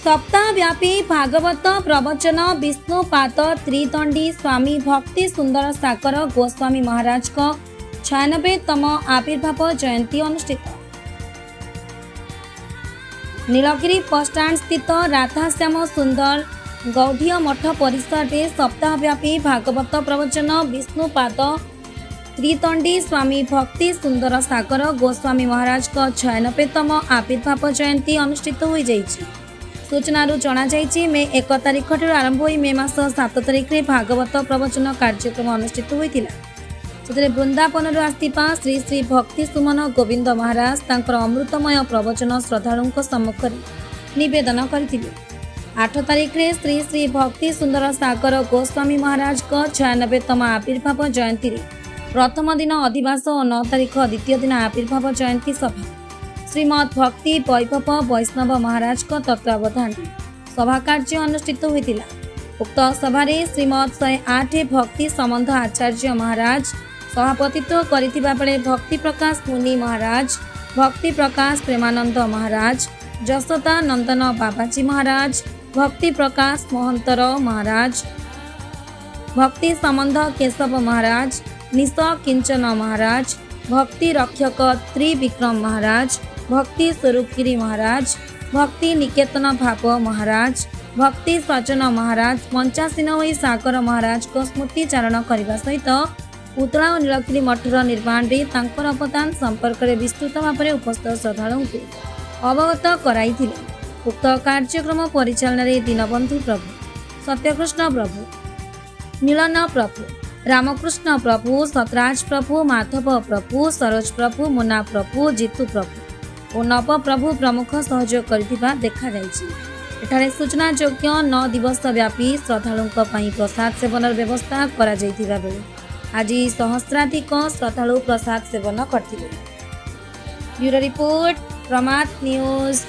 ସପ୍ତାହବ୍ୟାପୀ ଭାଗବତ ପ୍ରବଚନ। ବିଷ୍ଣୁପାଦ ତ୍ରିଦଣ୍ଡୀ ସ୍ୱାମୀ ଭକ୍ତି ସୁନ୍ଦର ସାଗର ଗୋସ୍ୱାମୀ ମହାରାଜଙ୍କ 96ତମ ଆବିର୍ଭାବ ଜୟନ୍ତୀ ଅନୁଷ୍ଠିତ। ନୀଳଗିରି ବସଷ୍ଟାଣ୍ଡ ସ୍ଥିତ ରାଧାଶ୍ୟାମ ସୁନ୍ଦର ଗୌଡ଼ୀୟ ମଠ ପରିସରରେ ସପ୍ତାହବ୍ୟାପୀ ଭାଗବତ ପ୍ରବଚନ ବିଷ୍ଣୁପାଦ ତ୍ରିଦଣ୍ଡୀ ସ୍ୱାମୀ ଭକ୍ତି ସୁନ୍ଦର ସାଗର ଗୋସ୍ୱାମୀ ମହାରାଜଙ୍କ 96ତମ ଆବିର୍ଭାବ ଜୟନ୍ତୀ ଅନୁଷ୍ଠିତ ହୋଇଯାଇଛି। ସୂଚନାରୁ ଜଣାଯାଇଛି, ମେ 1 ତାରିଖଠାରୁ ଆରମ୍ଭ ହୋଇ ମେ ମାସ 7 ତାରିଖରେ ଭାଗବତ ପ୍ରବଚନ କାର୍ଯ୍ୟକ୍ରମ ଅନୁଷ୍ଠିତ ହୋଇଥିଲା। ସେଥିରେ ବୃନ୍ଦାବନରୁ ଆସିଥିବା ଶ୍ରୀ ଶ୍ରୀ ଭକ୍ତି ସୁମନ ଗୋବିନ୍ଦ ମହାରାଜ ତାଙ୍କର ଅମୃତମୟ ପ୍ରବଚନ ଶ୍ରଦ୍ଧାଳୁଙ୍କ ସମ୍ମୁଖରେ ନିବେଦନ କରିଥିଲେ। 8 ତାରିଖରେ ଶ୍ରୀ ଶ୍ରୀ ଭକ୍ତି ସୁନ୍ଦର ସାଗର ଗୋସ୍ୱାମୀ ମହାରାଜଙ୍କ 96ତମ ଆବିର୍ଭାବ ଜୟନ୍ତୀରେ ପ୍ରଥମ ଦିନ ଅଧିବାସ ଓ 9 ତାରିଖ ଦ୍ୱିତୀୟ ଦିନ ଆବିର୍ଭାବ ଜୟନ୍ତୀ ସଭା ଶ୍ରୀମଦ୍ ଭକ୍ତି ବୈଭବ ବୈଷ୍ଣବ ମହାରାଜଙ୍କ ତତ୍ତ୍ୱାବଧାନରେ ସଭା କାର୍ଯ୍ୟ ଅନୁଷ୍ଠିତ ହୋଇଥିଲା। ଉକ୍ତ ସଭାରେ ଶ୍ରୀମଦ୍ 108 ଭକ୍ତି ସମ୍ବନ୍ଧ ଆଚାର୍ଯ୍ୟ ମହାରାଜ ସଭାପତିତ୍ୱ କରିଥିବା ବେଳେ ଭକ୍ତି ପ୍ରକାଶ ମୁନି ମହାରାଜ, ଭକ୍ତି ପ୍ରକାଶ ପ୍ରେମାନନ୍ଦ ମହାରାଜ, ଯଶୋଦା ନନ୍ଦନ ବାବାଜୀ ମହାରାଜ, ଭକ୍ତି ପ୍ରକାଶ ମହନ୍ତର ମହାରାଜ, ଭକ୍ତି ସମ୍ବନ୍ଧ କେଶବ ମହାରାଜ, ନିଶ କିଞ୍ଚନ ମହାରାଜ, ଭକ୍ତି ରକ୍ଷକ ତ୍ରିବିକ୍ରମ ମହାରାଜ, ଭକ୍ତି ସ୍ୱରୂପଗିରି ମହାରାଜ, ଭକ୍ତି ନିକେତନ ଭାବ ମହାରାଜ, ଭକ୍ତି ସଜନ ମହାରାଜ ମଞ୍ଚାସୀନ ହୋଇ ସାଗର ମହାରାଜଙ୍କ ସ୍ମୃତି ଚାରଣ କରିବା ସହିତ ଉଦଳା ଓ ନୀଳଗିରି ମଠର ନିର୍ମାଣରେ ତାଙ୍କର ଅବଦାନ ସମ୍ପର୍କରେ ବିସ୍ତୃତ ଭାବରେ ଉପସ୍ଥିତ ଶ୍ରଦ୍ଧାଳୁଙ୍କୁ ଅବଗତ କରାଇଥିଲେ। ଉକ୍ତ କାର୍ଯ୍ୟକ୍ରମ ପରିଚାଳନାରେ ଦୀନବନ୍ଧୁ ପ୍ରଭୁ, ସତ୍ୟକୃଷ୍ଣ ପ୍ରଭୁ, ମିଳନ ପ୍ରଭୁ, ରାମକୃଷ୍ଣ ପ୍ରଭୁ, ସତରାଜ ପ୍ରଭୁ, ମାଧବ ପ୍ରଭୁ, ସରୋଜ ପ୍ରଭୁ, ମୁନା ପ୍ରଭୁ, ଜିତୁ ପ୍ରଭୁ ଓ ନବ ପ୍ରଭୁ ପ୍ରମୁଖ ସହଯୋଗ କରିଥିବା ଦେଖାଯାଇଛି। ଏଠାରେ ସୂଚନାଯୋଗ୍ୟ, 9 ଦିବସ ବ୍ୟାପୀ ଶ୍ରଦ୍ଧାଳୁଙ୍କ ପାଇଁ ପ୍ରସାଦ ସେବନର ବ୍ୟବସ୍ଥା କରାଯାଇଥିବା ବେଳେ ଆଜି ସହସ୍ରାଧିକ ଶ୍ରଦ୍ଧାଳୁ ପ୍ରସାଦ ସେବନ କରିଥିଲେ। ବ୍ୟୁରୋ ରିପୋର୍ଟ, ପ୍ରମାଦ ନ୍ୟୁଜ୍।